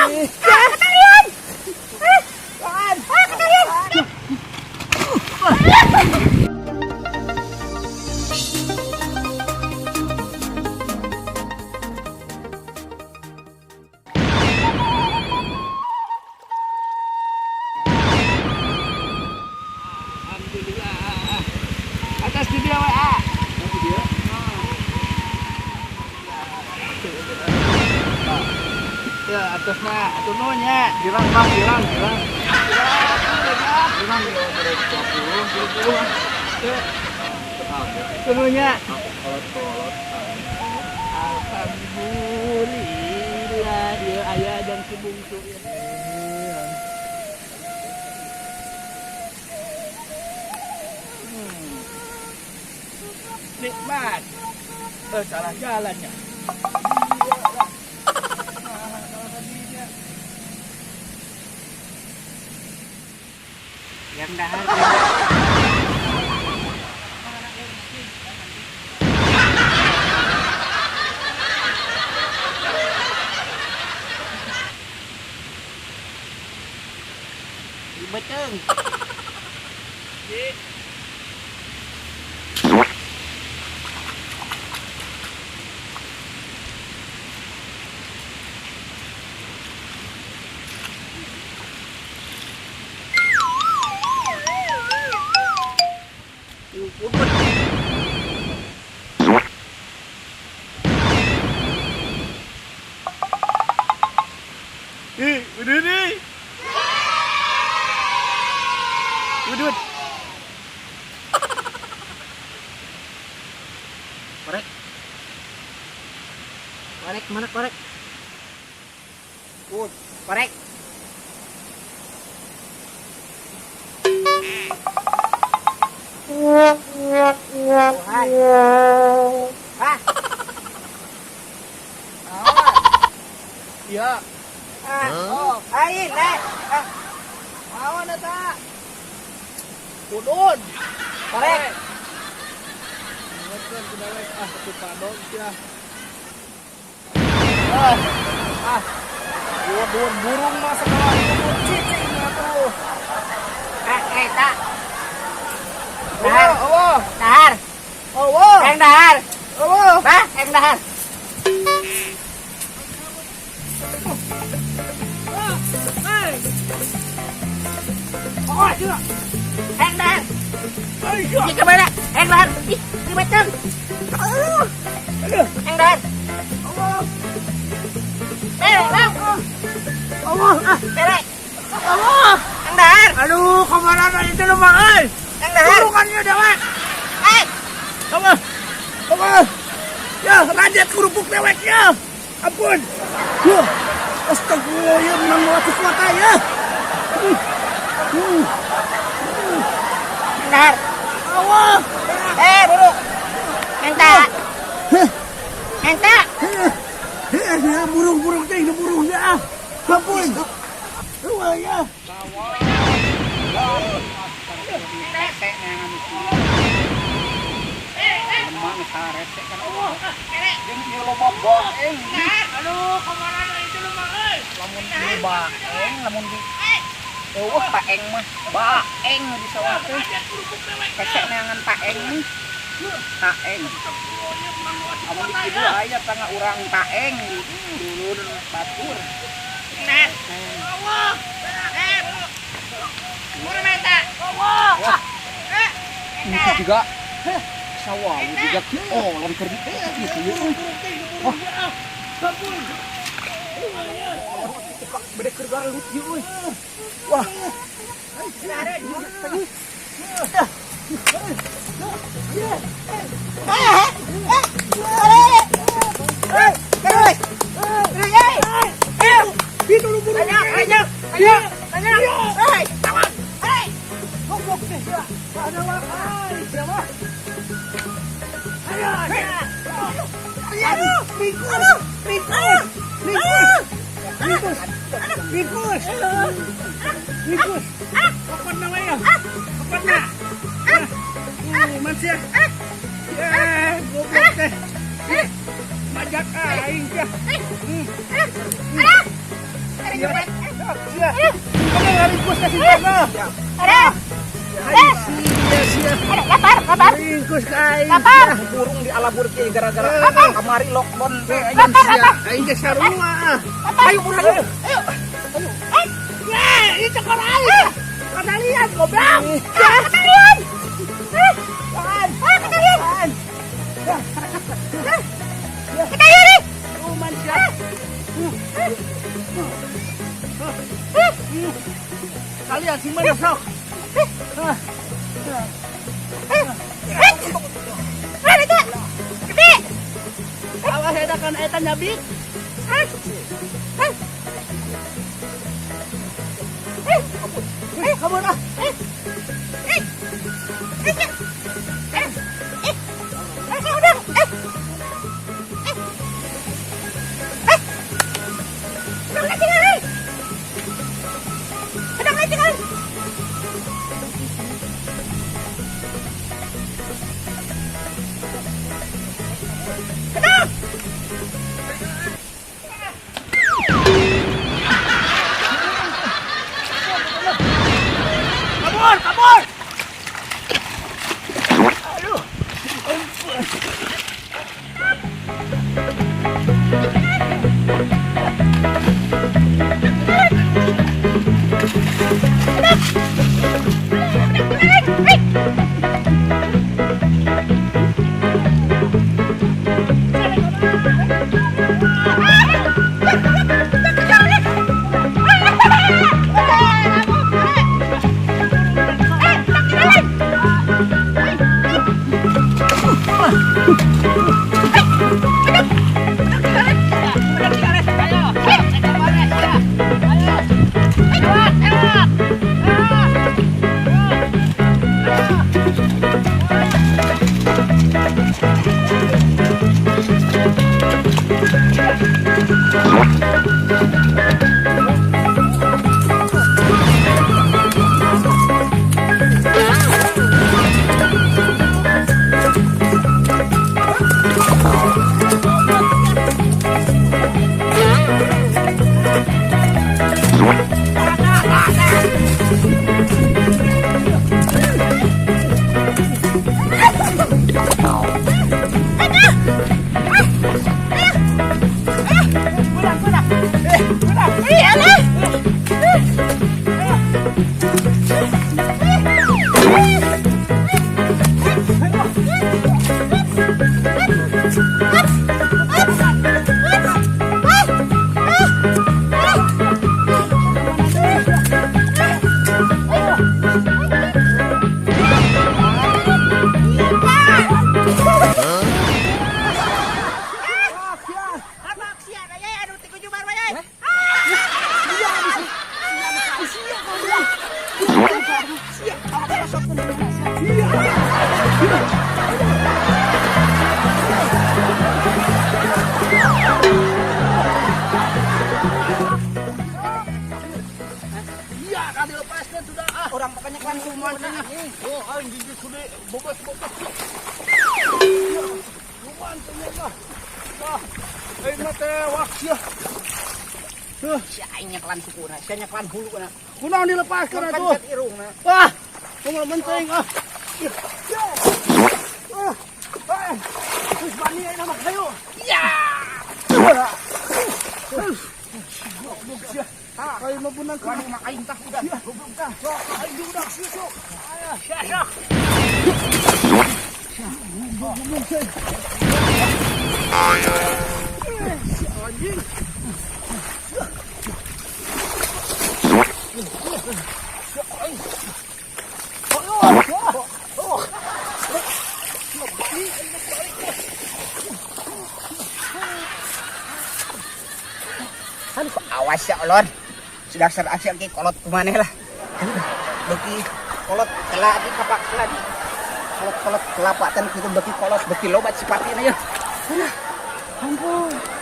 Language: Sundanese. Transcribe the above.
Ketalian. Ah, ketalian. Alhamdulillah. Atas di dia WA. Ya, atasnya, atuh nya. Girang, Bang, girang, girang. Girang, 20, 30. Tununya. Alhamdulillah, ieu aya dan si bungsu ieu. Nikmat. Eh, salah jalannya. Iya lah. Nah, salah tadinya. Yang dahar. Beteng. Ih, udah nih. Udut. Korek. Korek mana korek? Korek. Hah? Iya. Ah, oh, ain, eh. Ah, Awan eta. Udun. Korek. Ingatkan ku dewek ah ku padong sia. Ah. Ah. Udun burung mah segala itu cicing atuh. Ah, eh, tak. Allah, Allah. Dahar. Allah. Yang dahar. Allah. Bah, yang dahar. Oh, iya. Yang dahar. Ayo. Ih, kemana? Yang dahar. Ih, di macam. Aduh. Yang dahar. Allah. Berek, bang. Allah. Ah. Berek. Allah. Yang dahar. Aduh, kemana itu lemah euy. Yang dahar. Burungannya dewek. Eh, Apa? Apa? Ya, rajet kerupuk dewek ya. Ampun. Ya. Astagfirullah, ya menang waktu kuota ya. Yang dahar. Allah. Eh, buruk. Enta. Enta. Ya, burung-burung teh, ini burungnya ah. Ampun. Wah, ya. Aduh, kemana itu lemah euy. Lamun di baeng, lamun di eueuh paeng mah. Baeng di sawah teh. Hese neangan paeng mah. Taeng. Lamun di kidul aya tangga urang taeng di dulur batur. Nah. Allah. Eh, buruk. Buruk menta. Allah. Eh, Itu juga sawah juga oh lari kerja gitu ya. Wah. Ampun. Beda keur gareut ieu euy. Wah. Terus. Terus, eh. Eh. Itu lu burung. Banyak, banyak, banyak, banyak. Hei, awan. Hei. Goblok teh ya. Ada wakai. Berapa? Ayo. Aduh, Mikus. Mikus. Mikus. Mikus. Mikus. Mikus. Kapan namanya? Kapan nak? Masih. Ya, goblok teh. Majak aing teh. Aduh. nyepet. Sia. Kamu ngaringkus ka si Jana. Ada. Ai sia sia. Ada lapar, lapar. Ringkus ka aing. Lapar. Burung di alabur kieu gara-gara kamari lockdown teh. Aing sia, aing ge sarua. Ayo buruan ayo. Ayo. Eh, ini cekor aing. Katalian goblok. Ah, ketalian. Ah, ah, ketalian. Ketalian nih. Cuman sia. Kalian sing mana sok? Ah, itu. Gede. Awas eta kan eta nyabik. Ah. Ah. Eh, kabur ah. Eh. Eh. Eh. Eh. Eh. Eh, udah. Eh. Eh. Eh. Udah nggak tinggal. Udah nggak tinggal. Udah. Kabur, kabur. Aduh. Iya, kan dilepaskan sudah ah. Orang pokoknya kan Cuman oh, aing gigi sudah bobos-bobos. Cuman ternyata. Wah, aing mah tewak sia. Tuh, si aing nyekelan sukuna, sia nyekelan huluna. Kunaon dilepaskan atuh? Pencet irungna. Wah, kumaha penting ah. Ya. Ah. Eh, terus bani aing mah hayu. Ya. Goblok sia. Aing mah benang Wani mah aing tah udah. Goblok tah. Sok, aing diudak sia sok. Sia sok. Goblok sia. Si anjing. Aduh, awas ya olon. Sudah ser aksi ki kolot kumaneh lah. Beki kolot keladi kapak keladi. Kolot-kolot kelapa tan kitu beki kolot beki loba cipatina ya. Aduh, ampun.